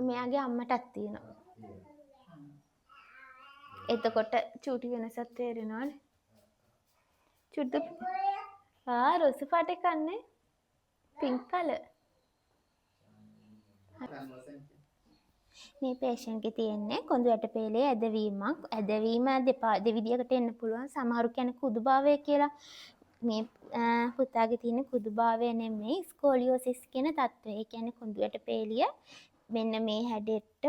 මෙයාගේ අම්මටත් තියෙනවා. එතකොට චූටි වෙනසක් තේරෙනවනේ. චුට්ටු ආ රෝස පාට එකක් නේ. Pink colour. මේ පේෂන්ට්ගේ තියෙන්නේ කොඳු ඇටපේලේ ඇදවීමක්. ඇදවීම දෙපා දෙවිදියකට එන්න පුළුවන්. සමහරු කියන්නේ කුදුභාවය කියලා. මේ පුතාගේ තියෙන කුදුභාවය නෙමෙයි, ස්කෝලියෝසිස් කියන තත්ත්වය. ඒ කියන්නේ කොඳු ඇටපේලිය මෙන්න මේ හැඩයට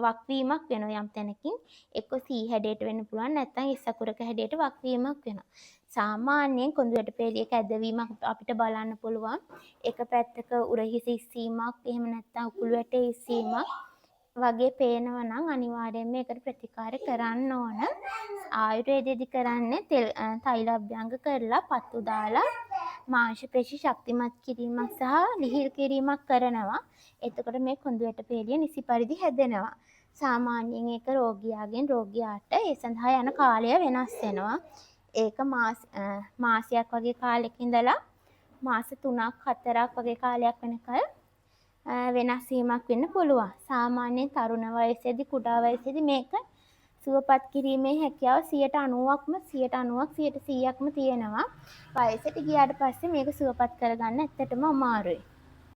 වක්වීමක් වෙනවා යම් තැනකින්. එක්ක C හැඩයට වෙන්න පුළුවන්, නැත්නම් S අකුරක හැඩයට වක්වීමක් වෙනවා. සාමාන්‍යයෙන් කොඳු ඇටපේලියක ඇදවීමක් අපිට බලන්න පුළුවන්. එක පැත්තක උරහිස ඉස්සීමක්, එහෙම නැත්නම් උකුළු ඇටේ ඉස්සීමක් වගේ පේනවා නම් අනිවාර්යයෙන්ම ඒකට ප්‍රතිකාර කරන්න ඕන. ආයුර්වේදයේදී කරන්නේ තෙල් තෛල අභ්‍යංග කරලා පත්තු දාලා මාංශ පේශි ශක්තිමත් කිරීමක් සහ ලිහිල් කිරීමක් කරනවා. එතකොට මේ කොඳු ඇටපේලිය නිසි පරිදි හැදෙනවා. සාමාන්‍යයෙන් ඒක රෝගියාගෙන් රෝගියාට ඒ සඳහා යන කාලය වෙනස් වෙනවා. ඒක මාසයක් වගේ කාලෙක ඉඳලා මාස 3ක් 4ක් වගේ කාලයක් වෙනකල් වෙනස් වීමක් වෙන්න පුළුවන්. සාමාන්‍යයෙන් තරුණ වයසේදී, කුඩා වයසේදී මේක සුවපත් කිරීමේ හැකියාව 90%ක්ම, 90ක් 100%ක්ම තියෙනවා. වයසට ගියාට පස්සේ මේක සුවපත් කරගන්න ඇත්තටම අමාරුයි.